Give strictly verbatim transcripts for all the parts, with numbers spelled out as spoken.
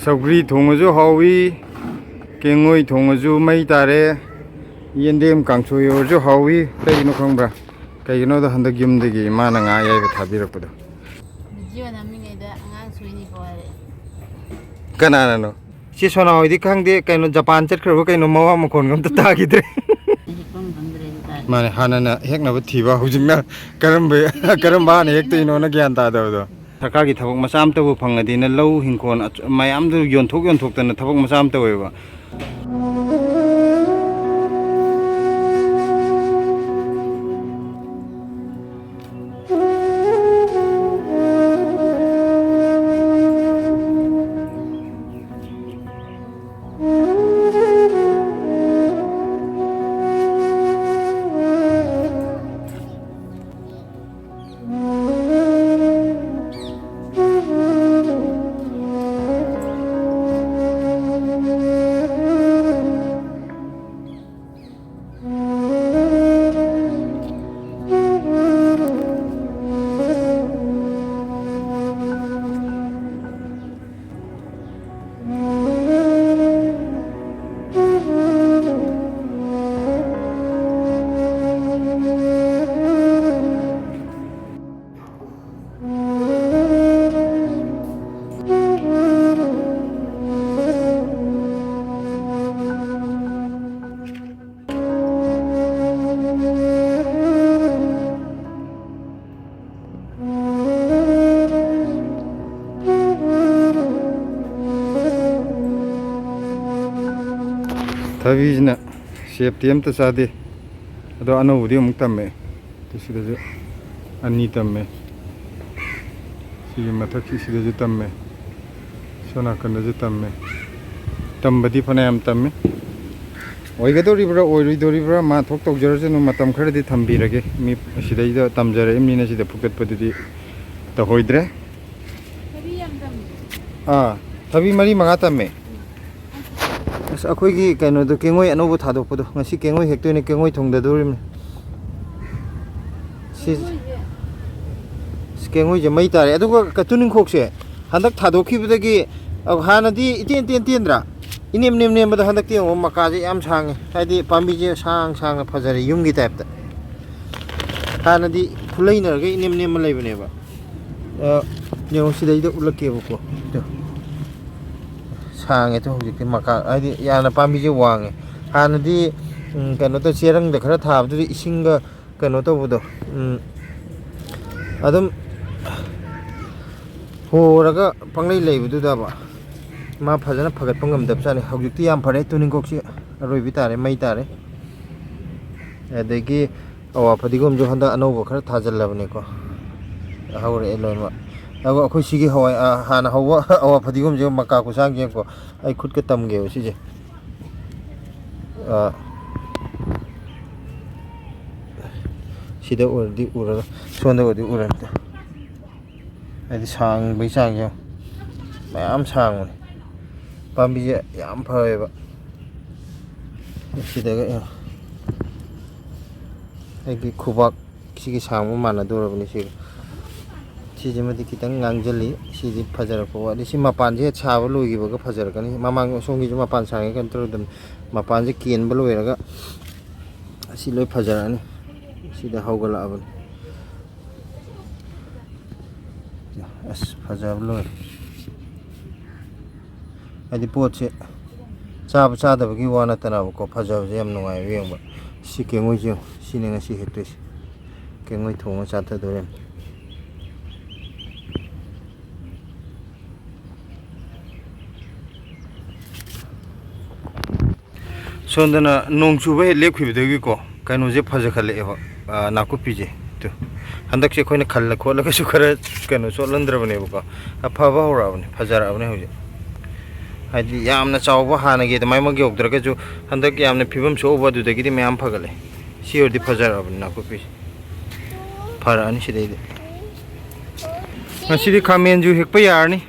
ꯁꯧꯒ꯭ꯔꯤ ꯊꯣꯡꯉꯁꯨ ꯍꯥꯎꯏ, ꯀꯦꯡꯉꯣꯏ ꯊꯣꯡꯉꯁꯨ ꯃꯩ ꯇꯥꯔꯦ, ꯌꯦꯟꯗꯦꯝ ꯀꯥꯡꯁꯣꯏ ꯑꯣꯏꯔꯁꯨ ꯍꯥꯎꯏ꯫ ꯀꯩꯒꯤꯅꯣ ꯈꯪꯕ꯭ꯔꯥ? ꯀꯩꯒꯤꯅꯣꯗ ꯍꯟꯗꯛ ꯌꯨꯝꯗꯒꯤ ꯏꯃꯥꯅ ꯉꯥ ꯑꯌꯥꯏꯕ ꯊꯥꯕꯤꯔꯛꯄꯗꯣ꯫ ꯚꯤꯗꯤꯑꯣ ꯅꯝꯃꯤꯉꯩꯗ ꯑꯉꯥꯡ ꯁꯣꯏꯅꯤꯀꯣ ꯍꯥꯏꯔꯛꯑꯦ꯫ ꯀꯅꯥꯅꯅꯣ? ꯆꯦ ꯁꯣꯅꯥ ꯍꯣꯏꯗꯤ ꯈꯪꯗꯦ, ꯀꯩꯅꯣ, ꯖꯄꯥꯟ ꯆꯠꯈ꯭ꯔꯕ ꯀꯩꯅꯣ, ꯃꯋꯥ ꯃꯈꯣꯟꯒ ꯑꯝꯇ ꯇꯥꯈꯤꯗ꯭ꯔꯦ꯫ ꯍꯦꯛꯐꯝ ꯈꯪꯗ꯭ꯔꯦ ꯍꯧꯖꯤꯛꯀꯥꯟ꯫ ꯃꯥꯅꯦ, ꯍꯥꯟꯅꯅ ꯍꯦꯛꯅꯕ ꯊꯤꯕ, ꯍꯧꯖꯤꯛꯅ ꯀꯔꯝꯕ, ꯀꯔꯝꯕ ꯍꯥꯟꯅ ꯍꯦꯛꯇꯣꯏꯅꯣꯅ ꯒ꯭ꯌꯥꯟ ꯇꯥꯗꯕꯗꯣ꯫ ꯁꯔꯀꯥꯔꯒꯤ ꯊꯕꯛ ꯃꯆꯥ ꯑꯃꯇꯕꯨ ꯐꯪꯉꯗꯤꯅ ꯂꯧ ꯍꯤꯡꯈꯣꯜ ꯑꯆ-, ꯃꯌꯥꯝꯗꯨ ꯌꯣꯟꯊꯣꯛ ꯌꯣꯟꯊꯣꯛꯇꯅ ꯊꯕꯛ ꯃꯆꯥ ꯑꯃ ꯇꯧꯋꯦꯕ꯫ ꯊꯕꯤꯁꯤꯅ ꯁꯦꯞꯇꯤ ꯑꯝꯇ ꯆꯥꯗꯦ꯫ ꯑꯗꯣ ꯑꯅꯧꯕꯗꯤ ꯑꯃꯨꯛ ꯇꯝꯃꯦ꯫ ꯁꯤꯗꯁꯨ ꯑꯅꯤ ꯇꯝꯃꯦ꯫ ꯁꯤꯒꯤ ꯃꯊꯛꯀꯤ ꯁꯤꯗꯁꯨ ꯇꯝꯃꯦ꯫ ꯁꯣꯝ ꯅꯥꯀꯟꯗꯁꯨ ꯇꯝꯃꯦ꯫ ꯇꯝꯕꯗꯤ ꯐꯅꯌꯥꯝ ꯇꯝꯃꯤ꯫ ꯑꯣꯏꯒꯗꯧꯔꯤꯕ꯭ꯔꯥ ꯑꯣꯏꯔꯣꯏꯗꯧꯔꯤꯕ꯭ꯔꯥ ꯃꯥ ꯊꯣꯛ ꯇꯧꯖꯔꯁꯅꯨ, ꯃꯇꯝ ꯈꯔꯗꯤ ꯊꯝꯕꯤꯔꯒꯦ꯫ ꯃꯤ ꯑꯁꯤꯗꯩꯗ ꯇꯝꯖꯔꯛꯏꯕꯅꯤꯅ ꯁꯤꯗ ꯐꯨꯀꯠꯄꯗꯨꯗꯤ ꯇꯧꯍꯣꯏꯗ꯭ꯔꯦ꯫ ꯊꯕꯤ ꯌꯥꯝ ꯇꯝꯃꯤ꯫ ꯑꯥ, ꯊꯕꯤ ꯃꯔꯤ ꯃꯉꯥ ꯇꯝꯃꯦ꯫ ꯑꯁ, ꯑꯩꯈꯣꯏꯒꯤ ꯀꯩꯅꯣꯗꯣ, ꯀꯦꯡꯉꯣꯏ ꯑꯅꯧꯕ ꯊꯥꯗꯣꯛꯄꯗꯣ, ꯉꯁꯤ ꯀꯦꯡꯉꯣꯏ ꯍꯦꯛꯇꯣꯏꯅꯦ, ꯀꯦꯡꯉꯣꯏ ꯊꯣꯡꯗꯗꯣꯔꯤꯕꯅꯤ꯫ ꯁꯤ ꯀꯦꯡꯉꯣꯏꯁꯦ꯫ ꯑꯁ, ꯀꯦꯡꯉꯣꯏꯁꯦ ꯃꯩ ꯇꯥꯔꯦ꯫ ꯑꯗꯨꯒ ꯀ-, ꯇꯨꯅꯤꯡꯈꯣꯛꯁꯦ ꯍꯟꯗꯛ ꯊꯥꯗꯣꯛꯈꯤꯕꯗꯒꯤ, ꯑꯧ, ꯍꯥꯟꯅꯗꯤ ꯏꯇꯦꯟ ꯇꯦꯟ ꯇꯦꯟꯗ꯭ꯔꯥ? ꯏꯅꯦꯝ ꯅꯦꯝ ꯅꯦꯝꯕꯗ ꯍꯟꯗꯛꯇꯤ ꯌꯦꯡꯉꯣ, ꯃꯀꯥꯁꯦ ꯌꯥꯝ ꯁꯥꯡꯉꯦ꯫ ꯍꯥꯏꯗꯤ ꯄꯥꯝꯕꯤꯁꯦ ꯁꯥꯡ ꯁꯥꯡꯅ ꯐꯖꯔꯦ, ꯌꯨꯝꯒꯤ ꯇꯥꯏꯞꯇ꯫ ꯍꯥꯟꯅꯗꯤ ꯈꯨꯂꯩꯅꯔꯒ ꯏꯅꯦꯝ ꯅꯦꯝꯃ ꯂꯩꯕꯅꯦꯕ꯫ ꯑ, ꯌꯦꯡꯉꯣ, ꯁꯤꯗꯩꯗ ꯎꯠꯂꯛꯀꯦꯕꯀꯣ꯫ ꯇꯨ꯫ ꯁꯥꯡꯉꯦ꯫ ꯇꯨ, ꯍꯧꯖꯤꯛꯇꯤ ꯃꯀꯥ, ꯍꯥꯏꯗꯤ ꯌꯥꯝꯅ ꯄꯥꯝꯕꯤꯁꯦ ꯋꯥꯡꯉꯦ꯫ ꯍꯥꯟꯅꯗꯤ, ꯎꯝ, ꯀꯩꯅꯣ ꯇꯧ, ꯆꯦꯔꯪꯗ ꯈꯔ ꯊꯥꯕꯗꯨꯗꯤ ꯏꯁꯤꯡꯒ ꯀꯩꯅꯣ ꯇꯧꯕꯗꯣ, ꯎꯝ, ꯑꯗꯨꯝ ꯍꯣꯔꯒ ꯄꯪꯂꯩ ꯂꯩꯕꯗꯨꯗꯕ ꯃꯥ ꯐꯖꯅ ꯐꯒꯠꯄ ꯉꯝꯗꯕꯖꯥꯠꯅꯤ꯫ ꯍꯧꯖꯤꯛꯇꯤ ꯌꯥꯝ ꯐꯔꯦ, ꯇꯨꯅꯤꯡꯈꯣꯛꯁꯤ ꯑꯔꯣꯏꯕꯤ ꯇꯥꯔꯦ, ꯃꯩ ꯇꯥꯔꯦ꯫ ꯑꯗꯒꯤ ꯑꯋꯥ ꯐꯗꯤꯒꯣꯝꯁꯨ ꯍꯟꯗꯛ ꯑꯅꯧꯕ ꯈꯔ ꯊꯥꯖꯤꯜꯂꯕꯅꯤꯀꯣ, ꯍꯧꯔꯛꯑꯦ ꯂꯣꯏꯅꯃꯛ꯫ ꯑꯗꯨꯒ ꯑꯩꯈꯣꯏ ꯁꯤꯒꯤ ꯍꯋꯥꯏ, ꯑ, ꯍꯥꯟꯅ ꯍꯧꯕ ꯑꯋꯥ ꯐꯗꯤꯒꯣꯝꯁꯦ ꯃꯀꯥ ꯈꯨꯁꯥꯡꯁꯦ ꯌꯦꯡꯉꯨꯀꯣ, ꯑꯩ ꯈꯨꯠꯀ ꯇꯝꯒꯦꯕ ꯁꯤꯁꯦ꯫ ꯑ, ꯁꯤꯗ ꯑꯣꯏꯔꯗꯤ ꯎꯔꯔꯣꯏ, ꯁꯣꯝꯗ ꯑꯣꯏꯔꯗꯤ ꯎꯔꯅꯤꯗ꯫ ꯍꯥꯏꯗꯤ ꯁꯥꯡꯕꯩ ꯆꯥꯡꯁꯦ ꯌꯦꯡꯉꯣ꯫ ꯃꯌꯥꯝ ꯁꯥꯡꯕꯅꯦ꯫ ꯄꯥꯝꯕꯤꯁꯦ ꯌꯥꯝ ꯐꯔꯦꯕ꯫ ꯁꯤꯗꯒ ꯌꯦꯡꯉꯣ꯫ ꯑꯩꯒꯤ ꯈꯨꯕꯥꯛ ꯁꯤꯒꯤ ꯁꯥꯡꯕ ꯃꯥꯟꯅꯗꯣꯔꯕꯅꯤ ꯁꯤꯒ꯫ ꯁꯤꯁꯤꯃꯗꯤ ꯈꯤꯇꯪ ꯉꯥꯡꯁꯤꯜꯂꯤ꯫ ꯁꯤꯗꯤ ꯐꯖꯔꯛꯄ ꯋꯥꯠꯂꯤ꯫ ꯁꯤ ꯃꯄꯥꯟꯁꯦ ꯍꯦꯛ ꯁꯥꯕ ꯂꯣꯏꯈꯤꯕꯒ ꯐꯖꯔꯛꯀꯅꯤ꯫ ꯃꯃꯥꯡ ꯑꯁꯣꯝꯒꯤꯁꯨ ꯃꯄꯥꯟ ꯁꯥꯡꯉꯦ, ꯀꯩꯅꯣ ꯇꯧꯔꯗꯝꯅꯤ꯫ ꯃꯄꯥꯟꯁꯦ ꯀꯦꯟꯕ ꯂꯣꯏꯔꯒ ꯑꯁꯤ ꯂꯣꯏ ꯐꯖꯔꯛꯑꯅꯤ꯫ ꯁꯤꯗ ꯍꯧꯒꯠꯂꯛꯑꯕꯅꯤ꯫ ꯑꯁ, ꯐꯖꯕ ꯂꯣꯏꯔꯦ꯫ ꯍꯥꯏꯗꯤ ꯄꯣꯠꯁꯦ ꯆꯥꯕ ꯆꯥꯗꯕꯒꯤ ꯋꯥ ꯅꯠꯇꯅꯕꯀꯣ, ꯐꯖꯕꯁꯦ ꯌꯥꯝ ꯅꯨꯡꯉꯥꯏꯕ ꯌꯦꯡꯕ꯫ ꯁꯤ ꯀꯦꯡꯉꯣꯏꯁꯦ ꯌꯦꯡꯉꯣ, ꯁꯤꯅꯦ ꯉꯁꯤ ꯍꯦꯛꯇꯣꯏꯁꯦ꯫ ꯀꯦꯡꯉꯣꯏ ꯊꯣꯡꯉ ꯆꯥꯊꯗꯣꯔꯦ꯫ ꯁꯣꯝꯗꯅ ꯅꯣꯡ ꯆꯨꯕ ꯍꯦꯛ ꯂꯦꯞꯈꯤꯕꯗꯒꯤꯀꯣ, ꯀꯩꯅꯣꯁꯦ ꯐꯖꯈꯠꯂꯛꯑꯦꯕ, ꯑ, ꯅꯥꯀꯨꯞꯄꯤꯁꯦ꯫ ꯇꯨ, ꯍꯟꯗꯛꯁꯦ ꯑꯩꯈꯣꯏꯅ ꯈꯜꯂ ꯈꯣꯠꯂꯒꯁꯨ ꯈꯔ ꯀꯩꯅꯣ ꯆꯣꯠꯍꯟꯗ꯭ꯔꯕꯅꯦꯕꯀꯣ, ꯑꯐꯕ ꯍꯧꯔꯛꯑꯕꯅꯦ, ꯐꯖꯔꯛꯑꯕꯅꯦ ꯍꯧꯖꯤꯛ꯫ ꯍꯥꯏꯗꯤ ꯌꯥꯝꯅ ꯆꯥꯎꯕ ꯍꯥꯟꯅꯒꯤ ꯑꯗꯨꯃꯥꯏꯃꯛ ꯌꯧꯗ꯭ꯔꯒꯁꯨ, ꯍꯟꯗꯛ ꯌꯥꯝꯅ ꯐꯤꯕꯝ ꯁꯣꯛꯎꯕ ꯑꯗꯨꯗꯒꯤꯗꯤ ꯃꯌꯥꯝ ꯐꯒꯠꯂꯦ꯫ ꯁꯤ ꯑꯣꯏꯔꯗꯤ ꯐꯖꯔꯛꯑꯕꯅꯤ ꯅꯥꯀꯨꯞꯄꯤꯁꯦ, ꯐꯔꯛꯑꯅꯤ ꯁꯤꯗꯩꯗꯤ꯫ ꯉꯁꯤꯗꯤ ꯈꯥꯃꯦꯟꯁꯨ ꯍꯦꯛꯄ ꯌꯥꯔꯅꯤ꯫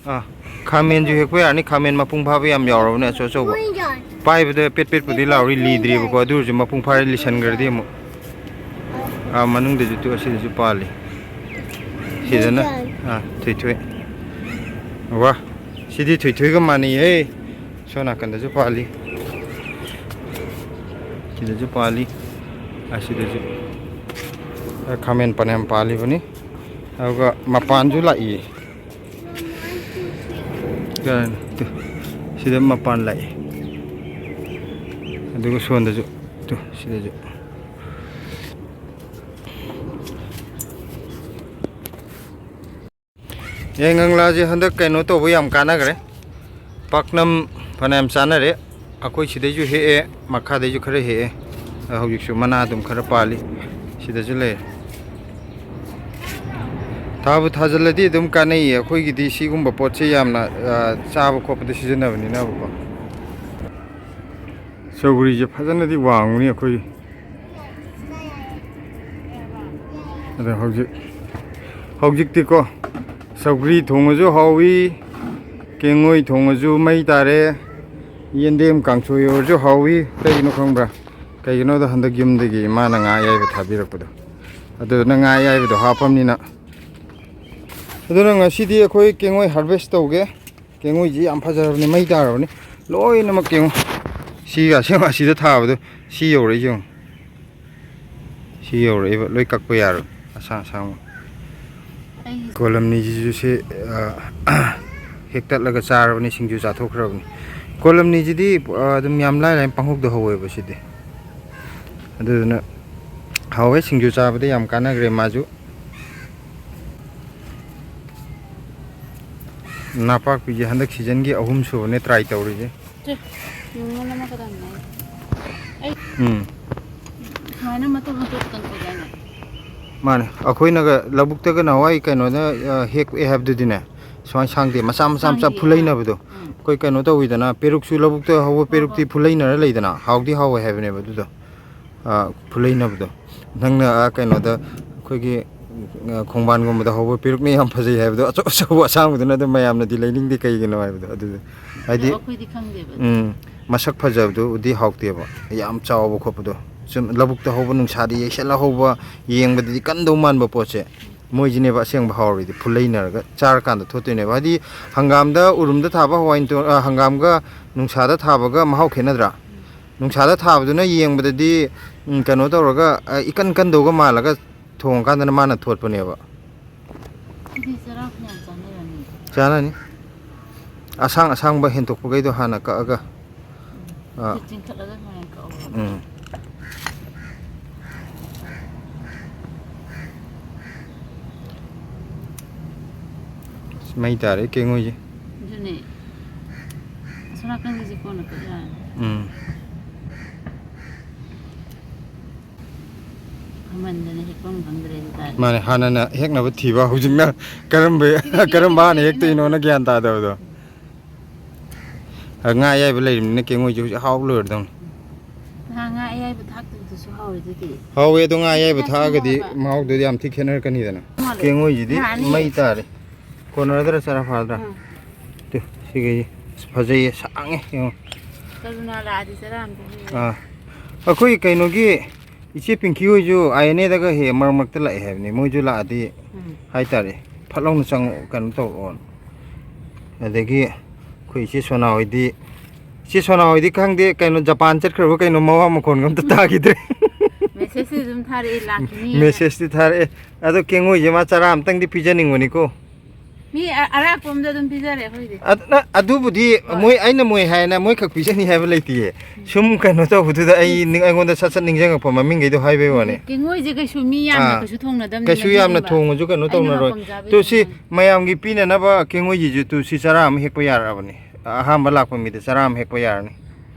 ꯑꯥ, ꯈꯥꯃꯦꯟꯁꯨ ꯍꯦꯛꯄ ꯌꯥꯔꯅꯤ꯫ ꯈꯥꯃꯦꯟ ꯃꯄꯨꯡ ꯐꯥꯕ ꯌꯥꯝ ꯌꯥꯎꯔꯕꯅꯦ, ꯑꯆꯧ ꯑꯆꯧꯕ꯫ ꯄꯥꯏꯕꯗ ꯄꯦꯠ ꯄꯦꯠꯄꯨꯗꯤ ꯂꯥꯎꯔꯤ, ꯂꯤꯗ꯭ꯔꯤꯕꯀꯣ, ꯑꯗꯨ ꯑꯣꯏꯔꯁꯨ ꯃꯄꯨꯡ ꯐꯥꯔꯦ, ꯂꯤꯁꯟꯈ꯭ꯔꯗꯤ ꯑꯃꯨꯛ꯫ ꯑꯥ, ꯃꯅꯨꯡꯗꯁꯨ ꯇꯨ ꯑꯁꯤꯗꯁꯨ ꯄꯥꯜꯂꯤ꯫ ꯁꯤꯗꯅ, ꯑꯥ, ꯊꯣꯏꯊꯣꯏ꯫ ꯋꯥ, ꯁꯤ ꯁꯤꯗꯤ ꯊꯣꯏꯊꯣꯏꯒ ꯃꯥꯟꯅꯩꯍꯦ꯫ ꯁꯣꯝ ꯅꯥꯀꯟꯗꯁꯨ ꯄꯥꯜꯂꯤ, ꯁꯤꯗꯁꯨ ꯄꯥꯜꯂꯤ, ꯑꯁꯤꯗꯁꯨ ꯈꯥꯃꯦꯟ ꯐꯅꯌꯥꯝ ꯄꯥꯜꯂꯤꯕꯅꯤ꯫ ꯑꯗꯨꯒ ꯃꯄꯥꯟꯁꯨ ꯂꯥꯛꯏ꯫ ꯇꯨ, ꯁꯤꯗ ꯃꯄꯥꯟ ꯂꯥꯛꯏ꯫ ꯑꯗꯨꯒ ꯁꯣꯝꯗꯁꯨ, ꯇꯨ, ꯁꯤꯗꯁꯨ꯫ ꯌꯥꯏꯉꯪꯂꯥꯁꯦ ꯍꯟꯗꯛ ꯀꯩꯅꯣ ꯇꯧꯕ ꯌꯥꯝ ꯀꯥꯟꯅꯈ꯭ꯔꯦ꯫ ꯄꯥꯛꯅꯝ ꯐꯅꯌꯥꯝ ꯆꯥꯅꯔꯦ꯫ ꯑꯩꯈꯣꯏ ꯁꯤꯗꯩꯁꯨ ꯍꯦꯛꯑꯦ, ꯃꯈꯥꯗꯩꯁꯨ ꯈꯔ ꯍꯦꯛꯑꯦ꯫ ꯑꯗꯣ ꯍꯧꯖꯤꯛꯁꯨ ꯃꯅꯥ ꯑꯗꯨꯝ ꯈꯔ ꯄꯥꯜꯂꯤ꯫ ꯁꯤꯗꯁꯨ ꯂꯩꯔꯦ꯫ ꯊꯥꯕꯨ ꯊꯥꯖꯤꯜꯂꯗꯤ ꯑꯗꯨꯝ ꯀꯥꯟꯅꯩꯌꯦ꯫ ꯑꯩꯈꯣꯏꯒꯤꯗꯤ ꯁꯤꯒꯨꯝꯕ ꯄꯣꯠꯁꯦ ꯌꯥꯝꯅ, ꯑ, ꯆꯥꯕ ꯈꯣꯠꯄꯗ ꯁꯤꯖꯤꯟꯅꯕꯅꯤꯅꯕꯀꯣ꯫ ꯁꯧꯒ꯭ꯔꯤꯁꯦ ꯐꯖꯅꯗꯤ ꯋꯥꯡꯕꯅꯤ ꯑꯩꯈꯣꯏꯒꯤ꯫ ꯑꯗꯣ ꯍꯧꯖꯤꯛ, ꯍꯧꯖꯤꯛꯇꯤꯀꯣ, ꯁꯧꯒ꯭ꯔꯤ ꯊꯣꯡꯉꯁꯨ ꯍꯥꯎꯏ, ꯀꯦꯡꯉꯣꯏ ꯊꯣꯡꯉꯁꯨ ꯃꯩ ꯇꯥꯔꯦ, ꯌꯦꯟꯗꯦꯝ ꯀꯥꯡꯁꯣꯏ ꯑꯣꯏꯔꯁꯨ ꯍꯥꯎꯏ꯫ ꯀꯩꯒꯤꯅꯣ ꯈꯪꯕ꯭ꯔꯥ? ꯀꯩꯒꯤꯅꯣꯗ ꯍꯟꯗꯛ ꯌꯨꯝꯗꯒꯤ ꯏꯃꯥꯅ ꯉꯥ ꯑꯌꯥꯏꯕ ꯊꯥꯕꯤꯔꯛꯄꯗꯣ, ꯑꯗꯨꯗꯨꯅ ꯉꯥ ꯑꯌꯥꯏꯕꯗꯣ ꯍꯥꯞꯄꯕꯅꯤꯅ꯫ ꯑꯗꯨꯅ ꯉꯁꯤꯗꯤ ꯑꯩꯈꯣꯏ ꯀꯦꯡꯉꯣꯏ harvest ꯇꯧꯒꯦ꯫ ꯀꯦꯡꯉꯣꯏꯁꯤ ꯌꯥꯝ ꯐꯖꯔꯕꯅꯤ, ꯃꯩ ꯇꯥꯔꯕꯅꯤ꯫ ꯂꯣꯏꯅꯃꯛ ꯀꯦꯡꯉꯣꯏ꯫ ꯁꯤꯒ ꯑꯁꯦꯡꯕ ꯑꯁꯤꯗ ꯊꯥꯕꯗꯣ ꯁꯤ ꯌꯧꯔꯛꯏꯁꯦ ꯌꯦꯡꯉꯨ꯫ ꯁꯤ ꯌꯧꯔꯛꯏꯕ ꯂꯣꯏ ꯀꯛꯄ ꯌꯥꯔꯣꯏ, ꯑꯁꯥꯡ ꯑꯁꯥꯡꯕ꯫ ꯑꯩ ꯀꯣꯂꯝꯅꯤꯁꯤꯁꯨ ꯁꯤ, ꯑ, ꯍꯦꯛꯇꯠꯂꯒ ꯆꯥꯔꯕꯅꯤ, ꯁꯤꯡꯖꯨ ꯆꯥꯊꯣꯛꯈ꯭ꯔꯕꯅꯤ꯫ ꯀꯣꯂꯝꯅꯤꯁꯤꯗꯤ, ꯑ, ꯑꯗꯨꯝ ꯌꯥꯝ ꯂꯥꯏ ꯂꯥꯏꯅ ꯄꯪꯍꯧꯗ ꯍꯧꯋꯦꯕ ꯁꯤꯗꯤ꯫ ꯑꯗꯨꯗꯨꯅ ꯍꯥꯎꯋꯦ, ꯁꯤꯡꯖꯨ ꯆꯥꯕꯗ ꯌꯥꯝ ꯀꯥꯟꯅꯈ꯭ꯔꯦ ꯃꯥꯁꯨ꯫ ꯅꯥꯄꯥꯛꯄꯤꯁꯦ ꯍꯟꯗꯛ ꯁꯤꯖꯟꯒꯤ ꯑꯍꯨꯝ ꯁꯨꯕꯅꯦ try ꯇꯧꯔꯤꯁꯦ꯫ ꯁꯦ, ꯅꯨꯡꯉꯥꯏꯅ ꯑꯃ ꯀꯗꯥꯏꯅꯣ? ꯑꯩ ꯎꯝ꯫ ꯁꯨꯃꯥꯏꯅ ꯃꯇꯣꯟ ꯃꯇꯣꯟ ꯈꯛꯇꯪ ꯑꯣꯏꯗꯥꯏꯅꯦ? ꯃꯥꯅꯦ, ꯑꯩꯈꯣꯏꯅꯒ ꯂꯧꯕꯨꯛꯇꯒ ꯅꯍꯥꯟꯋꯥꯏ ꯀꯩꯅꯣꯅ, ꯑ, ꯍꯦꯛꯑꯦ ꯍꯥꯏꯕꯗꯨꯗꯤꯅꯦ, ꯁꯨꯃꯥꯏꯅ ꯁꯥꯡꯗꯦ, ꯃꯆꯥ ꯃꯆꯥ ꯃꯆꯥ ꯁꯥꯡꯗꯦ, ꯐꯨꯂꯩꯅꯕꯗꯣ꯫ ꯎꯝ꯫ ꯑꯩꯈꯣꯏ ꯀꯩꯅꯣ ꯇꯧꯋꯤꯗꯅ, ꯄꯦꯔꯨꯛꯁꯨ ꯂꯧꯕꯨꯛꯇ ꯍꯧꯕ ꯍꯣꯏ, ꯄꯦꯔꯨꯛꯇꯤ ꯍꯣꯏ꯫ ꯐꯨꯂꯩꯅꯔ ꯂꯩꯗꯅ, ꯍꯥꯎꯗꯤ ꯍꯥꯎꯋꯦ ꯍꯥꯏꯕꯅꯦꯕ ꯑꯗꯨꯗꯣ꯫ ꯑ, ꯐꯨꯂꯩꯅꯕꯗꯣ꯫ ꯅꯪꯅ, ꯑ, ꯀꯩꯅꯣꯗ ꯑꯩꯈꯣꯏꯒꯤ, ꯑ, ꯈꯣꯡꯕꯥꯟꯒꯨꯝꯕꯗ ꯍꯧꯕ ꯄꯦꯔꯨꯛꯅ ꯌꯥꯝ ꯐꯖꯩ ꯍꯥꯏꯕꯗꯣ, ꯑꯆꯧ ꯑꯆꯧꯕ ꯑꯁꯥꯡꯕꯗꯨꯅ ꯑꯗꯨꯝ ꯃꯌꯥꯝꯅꯗꯤ ꯂꯩꯅꯤꯡꯗꯦ ꯀꯩꯒꯤꯅꯣ ꯍꯥꯏꯕꯗꯣ ꯑꯗꯨꯗ꯫ ꯑꯗꯣ ꯍꯥꯏꯗꯤ, ꯑꯩꯈꯣꯏꯗꯤ ꯈꯪꯗꯦꯕ ꯑꯗꯨ꯫ ꯎꯝ, ꯃꯁꯛ ꯐꯖꯕꯗꯨꯗꯤ ꯍꯥꯎꯇꯦꯕ, ꯌꯥꯝ ꯆꯥꯎꯕ ꯈꯣꯠꯄꯗꯣ꯫ ꯁꯨꯝ ꯂꯧꯕꯨꯛꯇ ꯍꯧꯕ, ꯅꯨꯡꯁꯥꯗ ꯌꯩꯁꯜꯂ ꯍꯧꯕ, ꯌꯦꯡꯕꯗꯗꯤ ꯀꯟꯗꯧ ꯃꯥꯟꯕ ꯄꯣꯠꯁꯦ, ꯃꯣꯏꯁꯤꯅꯦꯕ ꯑꯁꯦꯡꯕ ꯍꯥꯎꯔꯤꯗꯤ, ꯐꯨꯜ ꯂꯩꯅꯔꯒ ꯆꯥꯔꯀꯥꯟꯗ ꯊꯣꯠꯇꯣꯏꯅꯦꯕ꯫ ꯍꯥꯏꯗꯤ ꯍꯪꯒꯥꯝꯗ ꯎꯔꯨꯝꯗ ꯊꯥꯕ ꯍꯋꯥꯏ ꯅꯤꯡꯇꯣ-, ꯑ, ꯍꯪꯒꯥꯝꯒ ꯅꯨꯡꯁꯥꯗ ꯊꯥꯕꯒ ꯃꯍꯥꯎ ꯈꯦꯠꯅꯗ꯭ꯔꯥ? ꯅꯨꯡꯁꯥꯗ ꯊꯥꯕꯗꯨꯅ ꯌꯦꯡꯕꯗꯗꯤ, ꯎꯝ, ꯀꯩꯅꯣ ꯇꯧꯔꯒ, ꯑ, ꯏꯀꯟ ꯀꯟꯗꯧꯒ ꯃꯥꯜꯂꯒ ꯊꯣꯡꯉꯀꯥꯟꯗꯅ ꯃꯥꯅ ꯊꯣꯠꯄꯅꯦꯕ꯫ ꯑꯗꯨꯗꯤ ꯆꯔꯥ ꯐꯅꯌꯥꯝ ꯆꯥꯅꯔꯅꯤ꯫ ꯆꯥꯅꯅꯤ꯫ ꯑꯁꯥꯡ ꯑꯁꯥꯡꯕ ꯍꯦꯟꯗꯣꯛꯄꯈꯩꯗꯣ ꯍꯥꯟꯅ ꯀꯛꯑꯒ꯫ ꯑꯥ꯫ ꯆꯤꯡꯈꯠꯂꯒ ꯁꯨꯃꯥꯏꯅ ꯀꯛꯑꯣ꯫ ꯎꯝ꯫ ꯑꯁ, ꯃꯩ ꯇꯥꯔꯦ ꯀꯦꯡꯉꯣꯏꯁꯦ꯫ ꯑꯗꯨꯅꯦ꯫ ꯑꯁꯣꯝ ꯅꯥꯀꯟꯒꯤꯁꯦ ꯀꯣꯟꯅ ꯀꯛ ꯌꯥꯔꯅꯤ꯫ ꯎꯝ꯫ ꯐꯝꯃꯟꯗꯅ ꯍꯦꯛꯐꯝ ꯈꯪꯗ꯭ꯔꯦ ꯍꯥꯏꯇꯥꯔꯦ꯫ ꯃꯥꯅꯦ, ꯍꯥꯟꯅꯅ ꯍꯦꯛꯅꯕ ꯊꯤꯕ, ꯍꯧꯖꯤꯛꯅ ꯀꯔꯝꯕ, ꯀꯔꯝꯕ ꯍꯥꯟꯅ ꯍꯦꯛꯇꯣꯏꯅꯣꯅ ꯒ꯭ꯌꯥꯟ ꯇꯥꯗꯕꯗꯣ꯫ ꯑ, ꯉꯥ ꯑꯌꯥꯏꯕ ꯂꯩꯔꯤꯕꯅꯤꯅ ꯀꯦꯡꯉꯣꯏꯁꯦ ꯍꯧꯖꯤꯛ ꯍꯥꯎ ꯂꯣꯏꯔꯗꯧꯅꯤ꯫ ꯅꯍꯥꯟ ꯉꯥ ꯑꯌꯥꯏꯕ ꯊꯥꯛꯇꯕꯗꯨꯁꯨ ꯍꯥꯎꯔꯤꯗꯨꯗꯤ꯫ ꯍꯥꯎꯋꯦ, ꯑꯗꯣ ꯉꯥ ꯑꯌꯥꯏꯕ ꯊꯥꯛꯑꯒꯗꯤ ꯃꯍꯥꯎꯗꯨꯗꯤ ꯌꯥꯝ ꯊꯤ ꯈꯦꯠꯅꯔꯛꯀꯅꯤꯗꯅ꯫ ꯃꯥꯜꯂꯦ꯫ ꯀꯦꯡꯉꯣꯏꯁꯤꯗꯤ ꯅꯍꯥꯟꯅꯤ꯫ ꯃꯩ ꯇꯥꯔꯦ꯫ ꯀꯣꯟꯅꯗ꯭ꯔꯥ ꯆꯔꯥ ꯐꯥꯗ꯭ꯔꯥ? ꯎꯝ꯫ ꯇꯨ, ꯁꯤꯒꯩꯁꯦ꯫ ꯑꯁ, ꯐꯖꯩꯌꯦ, ꯁꯥꯡꯉꯦ, ꯌꯦꯡꯉꯣ꯫ ꯀꯔꯨꯅꯥ ꯂꯥꯛꯑꯗꯤ ꯆꯔꯥ ꯑꯝꯇ ꯍꯦꯛꯑꯣ꯫ ꯑꯥ꯫ ꯑꯩꯈꯣꯏ ꯀꯩꯅꯣꯒꯤ ꯏꯆꯦ ꯄꯤꯡꯀꯤ ꯍꯣꯏꯁꯨ ꯑꯥꯏ ꯑꯦꯟ ꯑꯦꯗꯒ ꯍꯦꯛ ꯃꯔꯛ ꯃꯔꯛꯇ ꯂꯥꯛꯑꯦ ꯍꯥꯏꯕꯅꯤ꯫ ꯃꯣꯏꯁꯨ ꯂꯥꯛꯑꯗꯤ ꯎꯝ꯫ ꯍꯥꯏꯇꯥꯔꯦ, ꯐꯠ ꯂꯥꯎꯅ ꯆꯪꯉꯛꯑꯣ, ꯀꯩꯅꯣ ꯇꯧꯔꯛꯑꯣꯅ꯫ ꯑꯗꯒꯤ ꯑꯩꯈꯣꯏ ꯏꯆꯦ ꯁꯣꯅꯥ ꯍꯣꯏꯗꯤ, ꯏꯆꯦ ꯁꯣꯅꯥ ꯍꯣꯏꯗꯤ ꯈꯪꯗꯦ, ꯀꯩꯅꯣ ꯖꯄꯥꯟ ꯆꯠꯈ꯭ꯔꯕ ꯀꯩꯅꯣ, ꯃꯋꯥ ꯃꯈꯣꯟꯒ ꯑꯝꯇ ꯇꯥꯈꯤꯗ꯭ꯔꯦ꯫ ꯃꯦꯁꯦꯖꯇꯤ ꯑꯗꯨꯝ ꯊꯥꯔꯛꯑꯦ, ꯂꯥꯛꯈꯤꯅꯤ꯫ ꯃꯦꯁꯦꯖꯇꯤ ꯊꯥꯔꯛꯑꯦ꯫ ꯑꯗꯣ ꯀꯦꯡꯉꯣꯏꯁꯦ ꯃꯥ ꯆꯔꯥ ꯑꯝꯇꯪꯗꯤ ꯄꯤꯖꯅꯤꯡꯕꯅꯤꯀꯣ꯫ ꯃꯤ ꯑ-, ꯑꯔꯥꯛꯄ ꯑꯃꯗ ꯑꯗꯨꯝ ꯄꯤꯖꯔꯦ ꯑꯩꯈꯣꯏꯗꯤ꯫ ꯑꯗꯨꯅ, ꯑꯗꯨꯕꯨꯗꯤ ꯍꯣꯏ꯫ ꯃꯣꯏ, ꯑꯩꯅ ꯃꯣꯏ ꯍꯥꯏꯅ ꯃꯣꯏꯈꯛ ꯄꯤꯖꯅꯤ ꯍꯥꯏꯕ ꯂꯩꯇꯤꯌꯦ꯫ ꯎꯝ꯫ ꯁꯨꯝ ꯀꯩꯅꯣ ꯇꯧꯕꯗꯨꯗ ꯑꯩ ꯎꯝ꯫ ꯅꯤꯡ-, ꯑꯩꯉꯣꯟꯗ ꯁꯠ ꯁꯠ ꯅꯤꯡꯁꯤꯡꯉꯛꯄ ꯃꯃꯤꯡꯈꯩꯗꯣ ꯍꯥꯏꯕꯩ ꯋꯥꯅꯤ꯫ ꯀꯦꯡꯉꯣꯏꯁꯦ ꯀꯩꯁꯨ ꯃꯤ ꯌꯥꯝꯅ ꯑꯥ꯫ ꯀꯩꯁꯨ ꯊꯣꯡꯅꯗꯕꯅꯤꯅ ꯀꯩꯁꯨ ꯌꯥꯝꯅ ꯑꯗꯨꯒꯨꯝꯕ꯫ ꯊꯣꯡꯉꯁꯨ ꯀꯩꯅꯣ ꯑꯩꯅ ꯇꯧꯅꯔꯣꯏ꯫ ꯃꯄꯪ ꯆꯥꯕꯩ ꯇꯨ ꯁꯤ ꯊꯣꯡꯕꯅꯤ꯫ ꯃꯌꯥꯝꯒꯤ ꯄꯤꯅꯅꯕ ꯀꯦꯡꯉꯣꯏꯁꯤꯁꯨ ꯇꯨ ꯁꯤ ꯆꯔꯥ ꯑꯃ ꯍꯦꯛꯄ ꯌꯥꯔꯛꯑꯕꯅꯤ꯫ ꯑꯍꯥꯟꯕ ꯂꯥꯛꯄ ꯃꯤꯗ ꯆꯔꯥ ꯑꯃ ꯍꯦꯛꯄ ꯌꯥꯔꯅꯤ꯫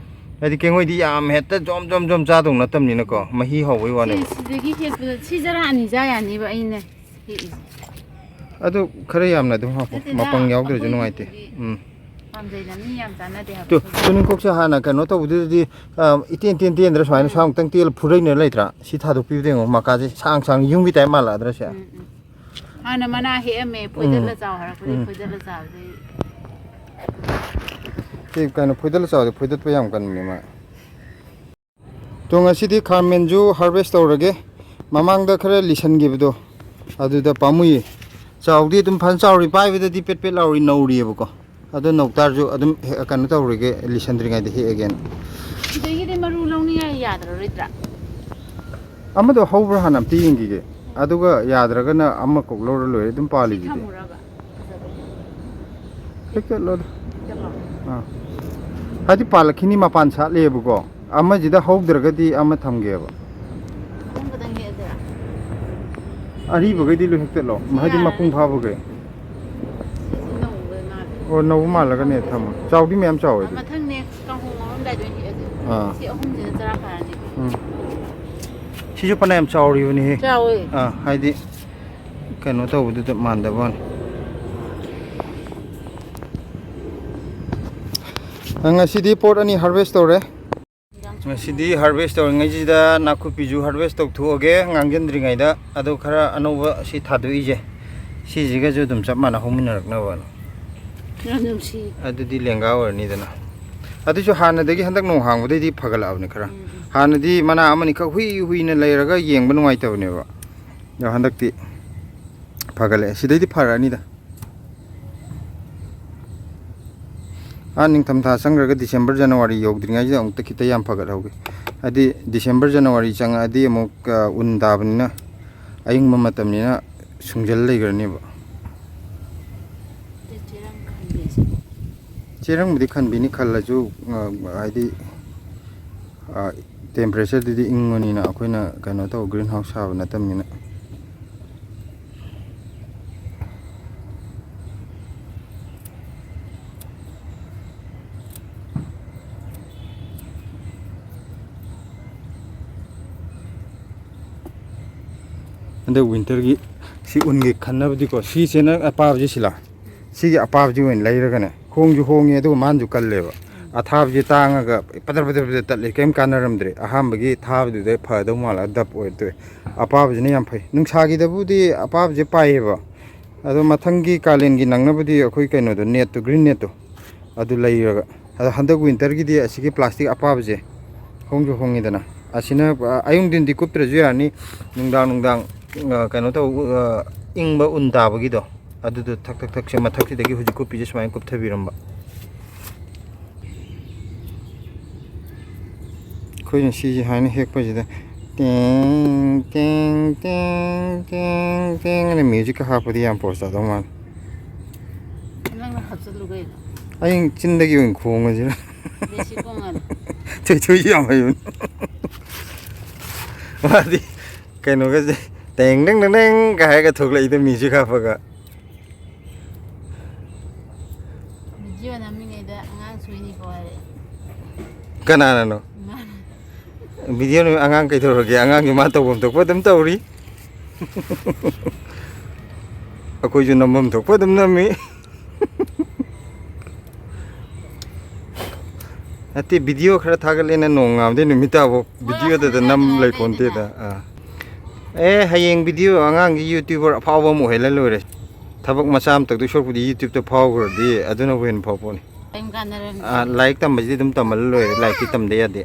ꯍꯥꯏꯗꯤ ꯀꯦꯡꯉꯣꯏꯗꯤ ꯌꯥꯝ ꯍꯦꯛꯇ ꯖꯣꯝ ꯖꯣꯝ ꯖꯣꯝ ꯆꯥꯗꯧ ꯅꯠꯇꯕꯅꯤꯅꯀꯣ, ꯃꯍꯤ ꯍꯧꯕꯩ ꯋꯥꯅꯦꯕ꯫ ꯁꯤ, ꯁꯤꯗꯒꯤ ꯍꯦꯛꯄꯗ ꯁꯤ ꯆꯔꯥ ꯑꯅꯤ ꯆꯥ ꯌꯥꯅꯤꯕ ꯑꯩꯅ ꯍꯦꯛꯏꯁꯦ꯫ ꯑꯗꯨ ꯈꯔ ꯌꯥꯝꯅ ꯑꯗꯨꯝ ꯍꯥꯞꯄꯣ, ꯅꯠꯇꯦꯗ, ꯃꯄꯪ ꯌꯥꯎꯗ꯭ꯔꯁꯨ ꯅꯨꯡꯉꯥꯏꯇꯦ꯫ ꯑꯩꯈꯣꯏꯒꯤꯗꯨꯗꯤ ꯎꯝ꯫ ꯄꯥꯝꯖꯩꯗ, ꯃꯤ ꯌꯥꯝ ꯆꯥꯟꯅꯗꯦ ꯍꯥꯏꯕ ꯇꯨ, ꯑꯩꯈꯣꯏꯒꯤ꯫ ꯇꯨꯅꯤꯡꯈꯣꯛꯁꯦ ꯍꯥꯟꯅ ꯀꯩꯅꯣ ꯇꯧꯕꯗꯨꯗꯗꯤ, ꯑ, ꯏꯇꯦꯟ ꯇꯦꯟ ꯇꯦꯟꯗ꯭ꯔꯥ ꯁꯨꯃꯥꯏꯅ ꯎꯝ꯫ ꯁꯥꯡ ꯇꯪ ꯇꯦꯜꯂ ꯐꯨꯔꯩꯅ ꯂꯩꯇ꯭ꯔꯥ? ꯁꯤ ꯊꯥꯗꯣꯛꯄꯤꯕꯗ ꯌꯦꯡꯉꯣ, ꯃꯀꯥꯁꯦ ꯁꯥꯡ ꯁꯥꯡ ꯌꯨꯝꯒꯤ ꯇꯥꯏꯞ ꯃꯥꯜꯂꯛꯑꯗ꯭ꯔꯥ ꯁꯦ? ꯎꯝ, ꯎꯝ꯫ ꯍꯥꯟꯅ ꯃꯅꯥ ꯍꯦꯛꯑꯝꯃꯦ, ꯐꯣꯏꯗꯠꯂ ꯎꯝ꯫ ꯆꯥꯎ ꯍꯥꯏꯔꯛꯄꯗꯒꯤ ꯎꯝ꯫ ꯐꯣꯏꯗꯠꯂ ꯆꯥꯕꯗꯒꯤ꯫ ꯁꯤ ꯀꯩꯅꯣ, ꯐꯣꯏꯗꯠꯂ ꯆꯥꯎꯗꯤ ꯐꯣꯏꯗꯠꯄ ꯌꯥꯝ ꯀꯟꯕꯅꯦ ꯃꯥ꯫ ꯇꯣ, ꯉꯁꯤꯗꯤ ꯈꯥꯃꯦꯟꯁꯨ harvest ꯇꯧꯔꯒꯦ꯫ ꯃꯃꯥꯡꯗ ꯈꯔ ꯂꯤꯁꯟꯈꯤꯕꯗꯣ, ꯑꯗꯨꯗ ꯄꯥꯝꯃꯨꯏꯌꯦ꯫ ꯆꯥꯎꯗꯤ ꯑꯗꯨꯝ ꯐꯖꯅ ꯆꯥꯎꯔꯤ, ꯄꯥꯏꯕꯗꯗꯤ ꯄꯦꯠ ꯄꯦꯠ ꯂꯥꯎꯔꯤ, ꯅꯧꯔꯤꯑꯕꯀꯣ꯫ ꯑꯗꯣ ꯅꯧ ꯇꯥꯔꯁꯨ ꯑꯗꯨꯝ ꯍꯦ-, ꯀꯩꯅꯣ ꯇꯧꯔꯤꯒꯦ, ꯂꯤꯁꯟꯗ꯭ꯔꯤꯉꯩꯗ ꯍꯦꯛꯑꯒꯦꯅ꯫ ꯁꯤꯗꯒꯤꯗꯤ ꯃꯔꯨ ꯂꯧꯅꯤꯡꯉꯥꯏ ꯌꯥꯗ꯭ꯔꯔꯣꯏꯗ꯭ꯔꯥ? ꯑꯃꯗꯣ ꯍꯧꯕ꯭ꯔꯥ ꯍꯥꯟꯅ ꯑꯝꯇ ꯌꯦꯡꯈꯤꯒꯦ꯫ ꯑꯗꯨꯒ ꯌꯥꯗ꯭ꯔꯒꯅ ꯑꯃ ꯀꯣꯛ ꯂꯧꯔ ꯂꯣꯏꯔꯦ, ꯑꯗꯨꯝ ꯁꯤ ꯄꯥꯜꯂꯤꯁꯤꯗꯤ꯫ ꯊꯝꯃꯨꯔꯕ? ꯐꯖꯕꯅꯦ꯫ ꯍꯦꯛꯇꯠꯂꯣꯗ꯫ ꯍꯦꯛꯇꯠꯂꯣ? ꯑꯥ꯫ ꯍꯥꯏꯗꯤ ꯄꯥꯜꯂꯛꯈꯤꯅꯤ, ꯃꯄꯥꯟ ꯁꯥꯠꯂꯦꯕꯀꯣ꯫ ꯑꯃꯁꯤꯗ ꯍꯧꯗ꯭ꯔꯒꯗꯤ ꯑꯃ ꯊꯝꯒꯦꯕ꯫ ꯑꯍꯨꯝ ꯈꯛꯇꯪ ꯍꯦꯛꯑꯁꯤꯔꯥ? ꯑꯔꯤꯕꯈꯩꯗꯤ ꯂꯣꯏ ꯍꯦꯛꯇꯠꯂꯣ, ꯁꯤ ꯍꯥꯏꯗꯤ ꯌꯥꯔꯅꯤ꯫ ꯃꯄꯨꯡ ꯐꯥꯕꯈꯩ꯫ ꯁꯤꯁꯤ ꯅꯧꯕ ꯃꯥꯜꯂꯦ꯫ ꯑꯣ, ꯅꯧꯕ ꯃꯥꯜꯂꯒꯅꯦ ꯊꯝꯃꯣ꯫ ꯆꯥꯎꯗꯤ ꯃꯌꯥꯝ ꯆꯥꯎꯋꯦ ꯑꯗꯨꯗꯤ꯫ ꯃꯊꯪ next ꯀꯥꯡꯍꯧ ꯉꯧꯔꯝꯗꯥꯏꯗ ꯑꯣꯏꯅ ꯍꯦꯛꯑꯁꯦ꯫ ꯑꯥ꯫ ꯁꯤ ꯑꯍꯨꯝꯁꯤꯅ ꯆꯔꯥ ꯐꯔꯅꯤ꯫ ꯎꯝ꯫ ꯁꯤꯁꯨ ꯐꯅꯌꯥꯝ ꯆꯥꯎꯔꯤꯕꯅꯤꯍꯦ꯫ ꯆꯥꯎꯋꯦ꯫ ꯑꯥ, ꯍꯥꯏꯗꯤ ꯀꯩꯅꯣ ꯇꯧꯕꯗꯨꯗ ꯃꯥꯟꯗꯕ ꯋꯥꯅꯤ꯫ ꯉꯁꯤꯗꯤ ꯄꯣꯠ ꯑꯅꯤ harvest ꯇꯧꯔꯦ꯫ ꯉꯁꯤꯗꯤ harvest ꯇꯧꯔꯤꯉꯩꯁꯤꯗ ꯅꯥꯀꯨꯞꯄꯤꯁꯨ harvest ꯇꯧꯊꯣꯛꯑꯒꯦ ꯉꯥꯡꯁꯤꯟꯗ꯭ꯔꯤꯉꯩꯗ꯫ ꯑꯗꯣ ꯈꯔ ꯑꯅꯧꯕ ꯁꯤ ꯊꯥꯗꯣꯛꯏꯁꯦ, ꯁꯤꯁꯤꯒꯁꯨ ꯑꯗꯨꯝ ꯆꯞ ꯃꯥꯟꯅ ꯍꯧꯃꯤꯟꯅꯔꯛꯅꯕꯅ꯫ ꯌꯥꯝ ꯅꯨꯡꯁꯤ꯫ ꯑꯗꯨꯗꯤ ꯂꯦꯡꯒꯥ ꯑꯣꯏꯔꯅꯤꯗꯅ꯫ ꯑꯗꯨꯁꯨ ꯍꯥꯟꯅꯗꯒꯤ ꯍꯟꯗꯛ ꯅꯣꯡ ꯍꯥꯡꯕꯗꯩꯗꯤ ꯐꯒꯠꯂꯛꯑꯕꯅꯤ ꯈꯔ꯫ ꯎꯝ, ꯎꯝ꯫ ꯍꯥꯟꯅꯗꯤ ꯃꯅꯥ ꯑꯃꯅꯤꯈꯛ ꯍꯨꯏ ꯍꯨꯏꯅ ꯂꯩꯔꯒ ꯌꯦꯡꯕ ꯅꯨꯡꯉꯥꯏꯇꯕꯅꯦꯕ꯫ ꯑꯗꯣ ꯍꯟꯗꯛꯇꯤ ꯐꯒꯠꯂꯛꯑꯦ꯫ ꯁꯤꯗꯩꯗꯤ ꯐꯔꯛꯑꯅꯤꯗ꯫ ꯑꯥ, ꯅꯤꯡꯊꯝꯊꯥ ꯆꯪꯈ꯭ꯔꯒ December January ꯌꯧꯗ꯭ꯔꯤꯉꯩꯁꯤꯗ ꯑꯃꯨꯛꯇ ꯈꯤꯇ ꯌꯥꯝ ꯐꯒꯠꯍꯧꯒꯦ꯫ ꯍꯥꯏꯗꯤ December January ꯆꯪꯉꯛꯑꯗꯤ ꯑꯃꯨꯛ, ꯑ, ꯎꯟ ꯇꯥꯕꯅꯤꯅ, ꯑꯌꯤꯡꯕ ꯃꯇꯝꯅꯤꯅ ꯁꯨꯡꯖꯜ ꯂꯩꯈ꯭ꯔꯅꯦꯕ꯫ ꯑꯗꯨ ꯆꯦꯔꯪ ꯈꯟꯕꯤꯁꯦ꯫ ꯆꯦꯔꯪꯕꯨꯗꯤ ꯈꯟꯕꯤꯅꯤ, ꯈꯜꯂꯁꯨ, ꯑ, ꯍꯥꯏꯗꯤ, ꯑ, temperatureꯗꯨꯗꯤ ꯏꯪꯕꯅꯤꯅ ꯑꯩꯈꯣꯏꯅ ꯀꯩꯅꯣ ꯇꯧ, green house ꯁꯥꯕ ꯅꯠꯇꯕꯅꯤꯅ꯫ ꯍꯟꯗꯛ winterꯒꯤ ꯁꯤ ꯎꯟꯒꯤ ꯈꯟꯅꯕꯗꯤꯀꯣ, ꯁꯤ ꯆꯦꯅꯦꯜ ꯑꯄꯥꯕꯁꯤ ꯁꯤꯂꯥ, ꯁꯤꯒꯤ ꯑꯄꯥꯕꯁꯤ ꯑꯣꯏꯅ ꯂꯩꯔꯒꯅꯦ, ꯍꯣꯡꯁꯨ ꯍꯣꯡꯉꯤ, ꯑꯗꯨꯒ ꯃꯥꯅꯁꯨ ꯀꯜꯂꯦꯕ꯫ ꯑꯊꯥꯕꯁꯤ ꯇꯥꯡꯉꯒ ꯄꯗꯔ ꯄꯗꯔ ꯄꯗꯔ ꯇꯠꯂꯦ, ꯀꯩꯝ ꯀꯥꯟꯅꯔꯝꯗ꯭ꯔꯦ꯫ ꯑꯍꯥꯟꯕꯒꯤ ꯊꯥꯕꯗꯨꯗ ꯐꯗꯧ ꯃꯥꯜꯂꯒ ꯗꯞ ꯑꯣꯏꯔ ꯇꯣꯛꯑꯦ꯫ ꯑꯄꯥꯕꯁꯤꯅ ꯌꯥꯝ ꯐꯩ꯫ ꯅꯨꯡꯁꯥꯒꯤꯗꯕꯨꯗꯤ ꯑꯄꯥꯕꯁꯦ ꯄꯥꯏꯌꯦꯕ, ꯑꯗꯣ ꯃꯊꯪꯒꯤ ꯀꯥꯂꯦꯟꯒꯤ ꯅꯪꯅꯕꯗꯤ ꯑꯩꯈꯣꯏ ꯀꯩꯅꯣꯗꯣ, netꯇꯣ, green netꯇꯣ, ꯑꯗꯨ ꯂꯩꯔꯒ꯫ ꯑꯗꯣ ꯍꯟꯗꯛ winterꯒꯤꯗꯤ ꯑꯁꯤꯒꯤ plastic ꯑꯄꯥꯕꯁꯦ ꯍꯣꯡꯁꯨ ꯍꯣꯡꯉꯤꯗꯅ, ꯑꯁꯤꯅ, ꯑ, ꯑꯌꯨꯛ ꯅꯨꯡꯊꯤꯟꯗꯤ ꯀꯨꯞꯇ꯭ꯔꯁꯨ ꯌꯥꯔꯅꯤ, ꯅꯨꯡꯗꯥꯡ ꯅꯨꯡꯗꯥꯡ ꯑ, ꯀꯩꯅꯣ ꯇꯧ, ꯑ, ꯏꯪꯕ ꯎꯟ ꯇꯥꯕꯒꯤꯗꯣ, ꯑꯗꯨꯗꯣ ꯊꯛ ꯊꯛ ꯊꯛꯁꯦ ꯃꯊꯛꯁꯤꯗꯒꯤ ꯍꯧꯖꯤꯛ ꯀꯨꯞꯄꯤꯁꯦ ꯁꯨꯃꯥꯏꯅ ꯀꯨꯞꯊꯕꯤꯔꯝꯕ꯫ ꯑꯩꯈꯣꯏꯅ ꯁꯤꯁꯦ ꯍꯥꯏꯅ ꯍꯦꯛꯄꯁꯤꯗ ꯇꯦꯡ, ꯇꯦꯡ, ꯇꯦꯡ, ꯇꯦꯡ, ꯇꯦꯡ ꯑꯅ ꯃ꯭ꯌꯨꯖꯤꯛꯀ ꯍꯥꯞꯄꯗꯤ ꯌꯥꯝ ꯄꯣꯁ ꯇꯥꯗꯧ ꯃꯥꯜꯂꯦ꯫ ꯅꯪꯅ ꯍꯥꯞꯆꯜꯂꯨ ꯀꯩꯅꯣ꯫ ꯑꯩ ꯆꯤꯟꯗꯒꯤ ꯑꯣꯏꯅ ꯈꯣꯡꯉꯁꯤꯔ? ꯗꯦꯁꯤ ꯀꯣꯡꯉꯥꯅꯤ꯫ ꯊꯣꯏꯊꯣꯏꯁꯤ ꯌꯥꯝ ꯍꯩꯕꯅꯤ꯫ ꯃꯥꯗꯤ ꯀꯩꯅꯣꯒꯁꯦ ꯇꯦꯡ ꯇꯦꯡ ꯇꯦꯡ ꯇꯦꯡ ꯀ ꯍꯥꯏꯔꯒ ꯊꯣꯛꯂꯛꯏꯗꯣ ꯃ꯭ꯌꯨꯖꯤꯛ ꯍꯥꯞꯄꯒ꯫ ꯚꯤꯗꯤꯑꯣ ꯅꯝꯃꯤꯉꯩꯗ ꯑꯉꯥꯡ ꯁꯣꯏꯅꯤꯀꯣ ꯍꯥꯏꯔꯛꯑꯦ꯫ ꯀꯅꯥꯅꯅꯣ? ꯏꯃꯥꯅ꯫ ꯚꯤꯗꯤꯑꯣ ꯅꯝꯃꯤ ꯑꯉꯥꯡ ꯀꯩꯗꯧꯔꯒꯦ? ꯑꯉꯥꯡꯁꯨ ꯃꯥ ꯇꯧꯐꯝ ꯊꯣꯛꯄ ꯑꯗꯨꯝ ꯇꯧꯔꯤ꯫ ꯑꯩꯈꯣꯏꯁꯨ ꯅꯝꯐꯝ ꯊꯣꯛꯄ ꯑꯗꯨꯝ ꯅꯝꯃꯤ꯫ ꯅꯠꯇꯦ, ꯚꯤꯗꯤꯑꯣ ꯈꯔ ꯊꯥꯒꯠꯂꯦꯅ ꯅꯣꯡ ꯉꯥꯝꯗꯩ ꯅꯨꯃꯤꯠ ꯇꯥꯕꯧ ꯍꯣꯏ, ꯚꯤꯗꯤꯑꯣꯗꯗ ꯍꯣꯏ, ꯅꯝ ꯍꯣꯏ, ꯂꯩ ꯍꯣꯏ, ꯄꯣꯟꯇꯦꯗ꯫ ꯂꯩꯗꯅ꯫ ꯑꯥ꯫ ꯑꯦ, ꯍꯌꯦꯡ ꯚꯤꯗꯤꯑꯣ ꯑꯉꯥꯡꯒꯤ ꯌꯨꯇ꯭ꯌꯨꯕꯔ ꯑꯐꯥꯎꯕ ꯑꯃ ꯑꯣꯏꯍꯜꯂ ꯂꯣꯏꯔꯦ꯫ ꯊꯕꯛ ꯃꯆꯥ ꯑꯃ ꯇꯧꯗꯣꯏ ꯁꯔꯨꯛꯄꯨꯗꯤ ꯌꯨꯇ꯭ꯌꯨꯕꯇ ꯐꯥꯎꯈ꯭ꯔꯗꯤ ꯑꯗꯨꯅꯕꯨ ꯍꯦꯟꯅ ꯐꯕ ꯄꯣꯠꯅꯤ꯫ ꯀꯔꯤꯝ ꯀꯥꯟꯅꯔꯝꯗꯦ꯫ ꯑꯥ, ꯂꯥꯏꯔꯤꯛ ꯇꯝꯕꯁꯤꯗꯤ ꯑꯗꯨꯝ ꯇꯝꯍꯜꯂ ꯂꯣꯏꯔꯦ, ꯂꯥꯏꯔꯤꯛꯇꯤ ꯇꯝꯗ ꯌꯥꯗꯦ꯫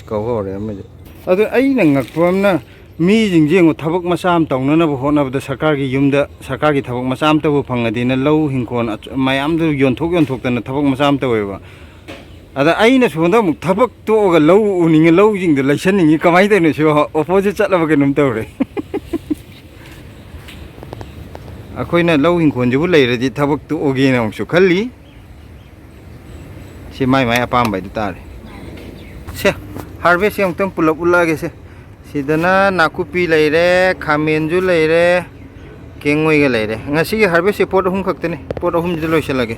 ꯀꯧ ꯍꯧꯔꯦ ꯑꯃꯁꯨ꯫ ꯑꯗꯨ ꯑꯩꯅ ꯉꯛꯄ ꯑꯃꯅ, ꯃꯤꯁꯤꯡꯁꯦ ꯌꯦꯡꯉꯨ, ꯊꯕꯛ ꯃꯆꯥ ꯑꯃ ꯇꯧꯅꯅꯕ ꯍꯣꯠꯅꯕꯗ ꯁꯔꯀꯥꯔꯒꯤ ꯌꯨꯝꯗ, ꯁꯔꯀꯥꯔꯒꯤ ꯊꯕꯛ ꯃꯆꯥ ꯑꯃꯇꯕꯨ ꯐꯪꯉꯗꯤꯅ ꯂꯧ ꯍꯤꯡꯈꯣꯜ ꯑꯆ-, ꯃꯌꯥꯝꯗꯨ ꯌꯣꯟꯊꯣꯛ ꯌꯣꯟꯊꯣꯛꯇꯅ ꯊꯕꯛ ꯃꯆꯥ ꯑꯃ ꯇꯧꯋꯦꯕ꯫ ꯑꯗ ꯑꯩꯅ ꯁꯣꯝꯗ ꯑꯃꯨꯛ ꯊꯕꯛ ꯇꯣꯛꯑꯒ ꯂꯧ ꯎꯅꯤꯡꯉꯦ, ꯂꯧꯁꯤꯡꯗꯣ ꯂꯩꯁꯟꯅꯤꯡꯉꯤ, ꯀꯃꯥꯏꯅ ꯇꯧꯔꯤꯅꯣ ꯁꯤꯕꯣ? ꯑꯣꯄꯣꯖꯤꯠ ꯆꯠꯂꯕ ꯀꯩꯅꯣꯝ ꯇꯧꯔꯦ꯫ ꯑꯩꯈꯣꯏꯅ ꯂꯧ ꯍꯤꯡꯈꯣꯜꯁꯤꯕꯨ ꯂꯩꯔꯗꯤ ꯊꯕꯛ ꯇꯣꯛꯑꯒꯦꯅ ꯑꯃꯨꯛꯁꯨ ꯈꯜꯂꯤ꯫ ꯁꯤ ꯃꯥꯏ ꯃꯥꯏ ꯑꯄꯥꯝꯕ ꯍꯥꯏꯗꯨ ꯇꯥꯔꯦ꯫ ꯁꯦ, ꯍꯥꯔꯚꯦꯁꯁꯦ ꯑꯃꯨꯛꯇꯪ ꯄꯨꯂꯞ ꯎꯠꯂꯛꯑꯒꯦ ꯁꯦ꯫ ꯁꯤꯗꯅ ꯅꯥꯀꯨꯞꯄꯤ ꯂꯩꯔꯦ, ꯈꯥꯃꯦꯟꯁꯨ ꯂꯩꯔꯦ, ꯀꯦꯡꯉꯣꯏꯒ ꯂꯩꯔꯦ꯫ ꯉꯁꯤꯒꯤ ꯍꯥꯔꯚꯦꯁꯁꯦ ꯄꯣꯠ ꯑꯍꯨꯝ ꯈꯛꯇꯅꯤ꯫ ꯄꯣꯠ ꯑꯍꯨꯝꯁꯤꯗ ꯂꯣꯏꯁꯤꯜꯂꯒꯦ꯫